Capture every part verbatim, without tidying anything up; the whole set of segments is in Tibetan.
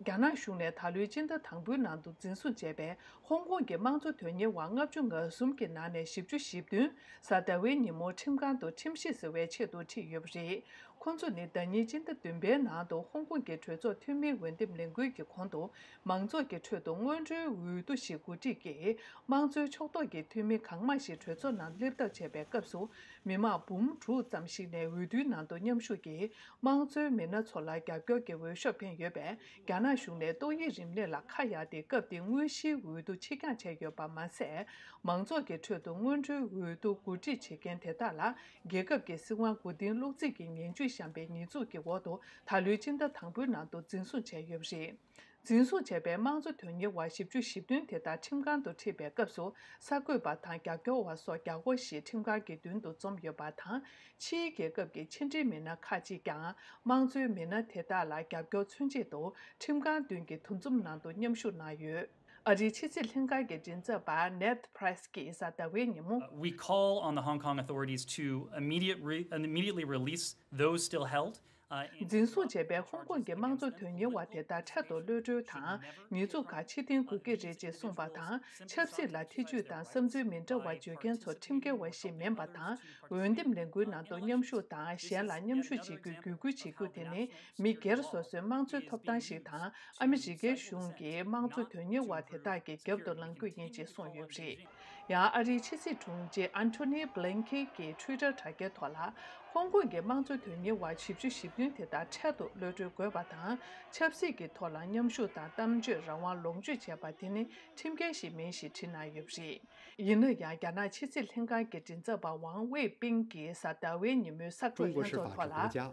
རྒྱ་ནག་གཞུང་ནས་ད་ལོའི་སྤྱི་ཟླ་དང་པོའི་ནང་དུ་འཛིན་བཟུང་བྱས་པའི་ཧོང་ཀོང་གི་དམངས་གཙོ་དོན་གཉེར་བ་ལྔ་བཅུ་ང་གསུམ་གྱི་ནང་ནས་བཞི་བཅུ་ཞེ་བདུན་གཟའ་ཟླ་བའི་ཉིན་མོ་ཁྲིམས་ཁང་དུ་ཁྲིམས་ཞིབ་ཟེར་བའི་ཆེད་དུ་ཁྲིད་ཡོད་པ་རེད། ཁོ་ཚོ་ནི་ཟླ་ཉིན་སྤྱི་ཟླ་བདུན་པའི་ནང་དུ་ཧོང་ཀོང་གི་གྲོས་ཚོགས་འཐུས་མིའི་འོས་འདེམས་ལས་འགུལ་གྱི་གོང་དུ་མང་ཚོགས་ཀྱི་ཁྲོད་དུ་སྔོན་འགྲོའི་འོས་བསྡུ་ཞིག་གོ་སྒྲིག་གིས་དམངས་གཙོའི་ཕྱོགས་གཏོགས་ཀྱི་འཐུས་མི་གང་མང་ཞིག་གྲོས་ཚོགས་ནང་སླེབས་ཐབས་བྱས་པའི་སྐབས་སུ། མི་མང་འབུམ་དྲུག་ཙམ་ཞིག་ནས་འོས་བསྡུའི་ནང་དུ་མཉམ་ཞུགས་ཀྱིས་དམངས་གཙོའི་མི་སྣ་ཚོ་ལ་རྒྱབ་སྐྱོར་གྱི་འོས་ཤོག་འཕེན་ཡོད་པས། རྒྱ་ནག་གཞུང་ནས་ཏོག་དབྱིབས་རིམས་ནད་ལ་ཁ་གཡར་ཏེ་སྐབས་དེའི་དངོས་གཞིའི་འོས་བསྡུ་ཕྱིར་འགྱངས་བྱས་ཡོད་པ་མ་ཟད། མང་ཚོགས་ཀྱི་ཁྲོད་དུ་སྔོན་འགྲོའི་འོས་བསྡུ་གོ་སྒྲིག་བྱེད་མཁན་དེ་དག་ལ་རྒྱལ་ཁབ་ཀྱི་སྲིད་དབང་མགོ་རྟིང་སློག་རྩིས་ཀྱི་ངན་ཇུས་བཤམས་པའི་ཉེས་འཛུགས་ཀྱི་འོག་ཏུ་ད་ལོའི་སྤྱི་ཟླ་དང་པོའི་ནང་དུ་འཛིན་བཟུང་བྱས་ཡོད་པ་རེད། འཛིན་བཟུང་བྱས་པའི་དམངས་གཙོ་དོན་གཉེར་བ་བཞི་བཅུ་ཞེ་བདུན་དེ་དག་ཁྲིམས་ཁང་དུ་ཁྲིད་པའི་སྐབས་སུ་གསར་འགོད་པ་དང་རྒྱབ་སྐྱོར་བ་སོགས་བརྒྱ་སྐོར་ཞིག་ཁྲིམས་ཁང་གི་མདུན་དུ་འཛོམས་ཡོད་པ་དང་། ཕྱིའི་རྒྱལ་ཁབ་ཀྱི་ཕྱི་འབྲེལ་མི་སྣ་ཁག་ཅིག་ཀྱང་དམངས་གཙོའི་མི་སྣ་དེ་དག་ལ་རྒྱབ་སྐྱོར་མཚོན་ཆེད་དུ་ཁྲིམས་ཁང་མདུན་གྱི་འདུ་འཛོམས་ནང་དུ་མཉམ་ཞུགས་གནང་ཡོད། ཨ་རིའི་ཕྱི་སྲིད་ལྷན་ཁང་གི་མགྲིན་ཚབ་པ་Ned Price་གྱིས་གཟའ་ཟླ་བའི་ཉིན་མོ། Uh, we call on the Hong Kong authorities to immediate re- and immediately release those still held. Uh, in འཛིན་བཟུང་བྱས་པའི་ཧོང་ཀོང་གི་དམངས་གཙོ་དོན་གཉེར་བ་དེ་དག་འཕྲལ་དུ་གློད་གྲོལ་དང་། ཉེས་འཛུགས་ཁག་ཕྱིར་འཐེན་དགོས་ཀྱི་རེད་ཅེས་གསུངས་པ་དང་། ཆབ་སྲིད་ལ་ཐེ་བྱུས་དང་བསམ་ཚུལ་མི་འདྲ་བ་བརྗོད་མཁན་ཚོ་ཁྲིམས་འགལ་བ་ཞིག་མིན་པ་དང་། འོས་འདེམས་ལས་འགུལ་ནང་དུ་མཉམ་ཞུགས་དང་གཞན་ལ་མཉམ་ཞུགས་བྱེད་རྒྱུའི་བརྒྱུད་སྐུལ་བྱེད་རྒྱུ་དེ་ནི་མི་སྒེར་སོ་སོའི་དམངས་གཙོའི་ཐོབ་ཐང་ཞིག་དང་། ཨ་མི་རི་ཀའི་གཞུང་གིས་དམངས་གཙོ་དོན་གཉེར་བ་དེ་དག་གི་རྒྱབ་ཏུ་ལངས་རྒྱུ་ཡིན་ཅེས་གསུངས་ཡོད་པ་རེད། ཡང་ཨ་རིའི་ཕྱི་སྲིད་དྲུང་ཆེ་Antony Blinken གྱི་Twitter་དྲ་རྒྱའི་ཐོག་ལ། ཧོང་ཀོང་གི་དམངས་གཙོ་དོན་གཉེར་བ་བཞི་བཅུ་ཞེ་བདུན་དེ་དག་འཕྲལ་དུ་གློད་གྲོལ་དགོས་པ་དང་། ཆབ་སྲིད་ཀྱི་ཐོག་ལ་མཉམ་ཞུགས་དང་གཏམ་བརྗོད་རང་དབང་ལོངས་སྤྱོད་བྱས་པ་དེ་ནི་ཁྲིམས་འགལ་ཞིག་མིན་ཞེས་བྲིས་གནང་ཡོད་པ་རེད། ཡིན་ན་ཡང་། རྒྱ་ནག་ཕྱི་སྲིད་ལྷན་ཁང་གི་མགྲིན་ཚབ་པ་ཝང་ཝེ་པིང་གིས་གཟའ་ཟླ་བའི་ཉིན་མོའི་གསར་འགོད་ལྷན་ཚོགས་ཐོག་ལ། 中国是法治国家，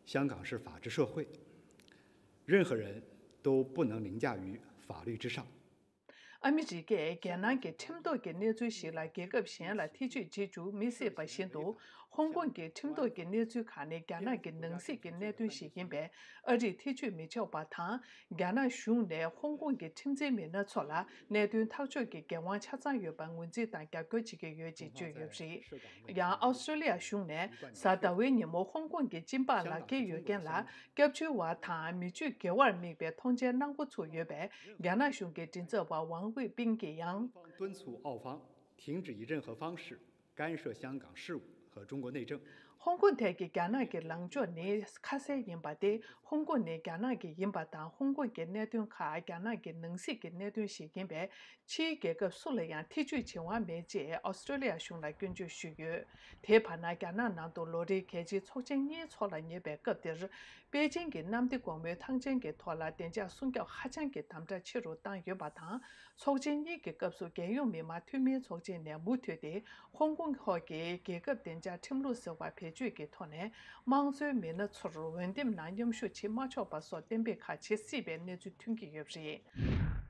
香港是法治社会，任何人都不能凌驾于法律之上。 ཨ་མི་རི་ཀས་རྒྱལ་ནང་གི་ཁྲིམས་ཐོག་གི་གནས་ཚུལ་ཞིག་ལ་རྒྱལ་ཁབ་གཞན་ལ་ཐེ་བྱུས་བྱེད་རྒྱུ་མི་སྲིད་པ་བཞིན་དུ། ཧོང་ཀོང་གི་ཁྲིམས་ཐོག་གི་གནས་ཚུལ་ཁག་ནི་རྒྱ་ནག་གི་ནང་སྲིད་ཀྱི་གནད་དོན་ཞིག་ཡིན་པས་ཨ་རིས་ཐེ་བྱུས་མི་ཆོག་པ་དང་། རྒྱ་ནག་གཞུང་ནས་ཧོང་ཀོང་གི་ཁྲིམས་འཛིན་མི་སྣ་ཚོ་ལ་གནད་དོན་ཐག་གཅོད་ཀྱི་འགན་དབང་ཆ་ཚང་ཡོད་པར་ངོས་འཛིན་དང་རྒྱབ་སྐྱོར་བྱེད་ཀྱི་ཡོད་ཅེས་བརྗོད་ཡོད་པ་རེད། ཡང་ཨོ་སི་ཀྲོ་ལི་ཡ་གཞུང་ནས་གཟའ་ཟླ་བའི་ཉིན་མོ་ཧོང་ཀོང་གི་སྦྱིན་པ་ལག་འཁྱེར་ཡོད་མཁན་ལ། སྐྱབས་བཅོལ་བ་དང་མི་སྤྱོད་དགེ་བར་དམིགས་པའི་མཐོང་མཆན་གནང་འགོ་ཚུགས་ཡོད་པས། རྒྱ་ནག་གཞུང་གི་མགྲིན་ཚབ་པ་ཝང་ཝེ་པིང་གིས་ཡང་། 方敦促澳方停止以任何方式干涉香港事务和中国内政。 ཧོང་ཀོང་དེ་གའི་རྒྱ་ནག་གི་ལངས་ཕྱོགས་ནི་ཁ་གསལ་ཡིན་པ་སྟེ། ཧོང་ཀོང་ནི་རྒྱ་ནག་གི་ཡིན་པ་དང་། ཧོང་ཀོང་གི་གནད་དོན་ཁག་རྒྱ་ནག་གི་ནང་སྲིད་ཀྱི་གནད་དོན་ཞིག་ཡིན་པས། ཕྱིའི་རྒྱལ་ཁབ་སུ་ལ་ཡང་ཐེ་བྱུས་བྱེད་དབང་མེད་ཅེས་ཨོ་སི་ཀྲོ་ལི་ཡ་གཞུང་ལ་སྐྱོན་བརྗོད་ཞུས་ཡོད། དེའི་བར་ན། རྒྱ་ནག་ནང་དུ་ལོ་རེའི་རྒྱལ་སྤྱིའི་ཚོགས་ཆེན་གཉིས་འཚོགས་ལ་ཉེ་བའི་སྐབས་འདིར། པེ་ཅིང་གི་གནམ་བདེ་སྒོ་མོའི་ཐང་ཆེན་གྱི་ཐོག་ལ་བདེ་འཇགས་སྲུང་སྐྱོབ་ཧ་ཅང་གི་དམ་དྲག་ཆེ་རུ་བཏང་ཡོད་པ་དང་། ཚོགས་ཆེན་གཉིས་ཀྱི་སྐབས་སུ་རྒྱལ་ཡོངས་མི་དམངས་འཐུས་མིའི་ཚོགས་ཆེན་ནས་མུ་མཐུད་དེ་ཧོང་ཀོང་ཐོག་གི་རྒྱལ་ཁབ་བདེ་འཇགས་ཁྲིམས་ལུགས་ཟེར་བ་བེད་སྤྱོད་ཀྱི་ཐོག་ནས་དམངས་གཙོའི་མི་སྣ་ཚོར་འོས་འདེམས་ནང་མཉམ་ཞུགས་བྱེད་མ་ཆོག་པ་སོགས་གཏན་འབེབས་ཁག་བྱེད་སྲིད་པའི་གནས་ཚུལ་ཐོན་གྱི་ཡོད་པ་རེད།